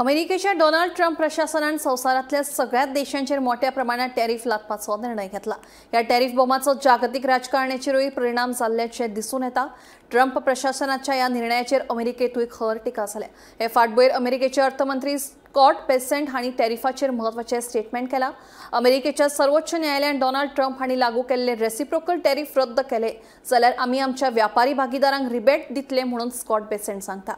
अमेरिकेच्या Donald Trump प्रशासनान संवसारांतल्या सगळ्याच देशांचेर मोठ्या प्रमाणात टॅरिफ लादपाचो निर्णय घेतला। ह्या टॅरिफ बॉमाचो जागतिक राजकारणाचेरूय परिणाम जाल्ल्याचें दिसून येता। ट्रम्प प्रशासनाच्या ह्या निर्णयाचेर अमेरिकेंतूय खर टिका जाल्या। हे फाटभुंयेर अमेरिकेचे अर्थमंत्री स्कॉट बेसेंट हांणी टॅरिफाचेर म्हत्वाचें स्टेटमेंट केलां। अमेरिकेच्या सर्वोच्च न्यायालयान डोनाल्ड ट्रम्प हांणी लागू केल्ले रेसिप्रोकल टॅरिफ रद्द केले जाल्यार आमी आमच्या व्यापारी भागीदारांक रिबेट दितले म्हणून स्कॉट बेसेंट सांगता।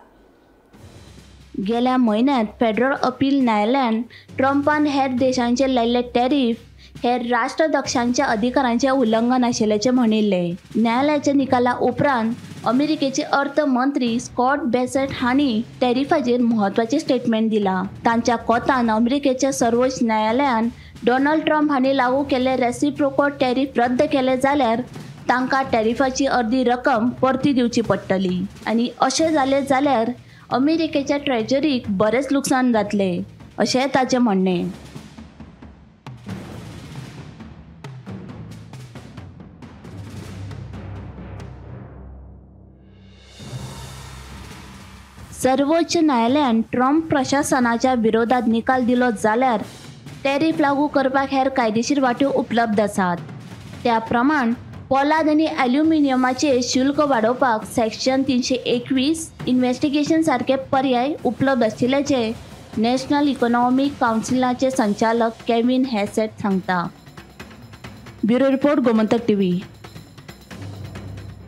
गेल्या म्हयन्यांत फेडरल अपील न्यायालयान ट्रंपान हेर देशांचेर लायिल्ले टॅरिफ हे राष्ट्राध्यक्षांच्या अधिकारांचें उल्लंघन आशिल्ल्याचें म्हणिल्लें। न्यायालयाच्या निकाला उपरांत अमेरिकेचे अर्थमंत्री स्कॉट बेसेंट हांणी टॅरिफाचेर म्हत्वाचें स्टेटमेंट दिलां। तांच्या कोतान अमेरिकेच्या सर्वोच्च न्यायालयान डोनाल्ड ट्रंप हांणी लागू केल्ले रेसिप्रोकल टॅरिफ रद्द केले जाल्यार तांकां टॅरिफाची अर्दी रक्कम परती दिवची पडटली आनी अशें जालें जाल्यार अमेरिकेच्या ट्रेजरीक बरेंच लुकसाण जातलें अशें ताचें म्हणणें। सर्वोच्च न्यायालयान ट्रंप प्रशासनाच्या विरोधात निकाल दिलो जाल्यार टॅरिफ लागू करपाक हेर कायदेशीर वाट्यो उपलब्ध आसात। त्या प्रमाण पोलाद आनी ॲल्युमिनियमाचे शुल्क वाडोवपाक सेक्शन 321 इन्व्हेस्टिगेशन सारके पर्याय उपलब्ध आशिल्ल्याचें नॅशनल इकॉनॉमीक कावन्सिलाचे संचालक केविन हॅसेट सांगता। Bureau report, Gomantak TV.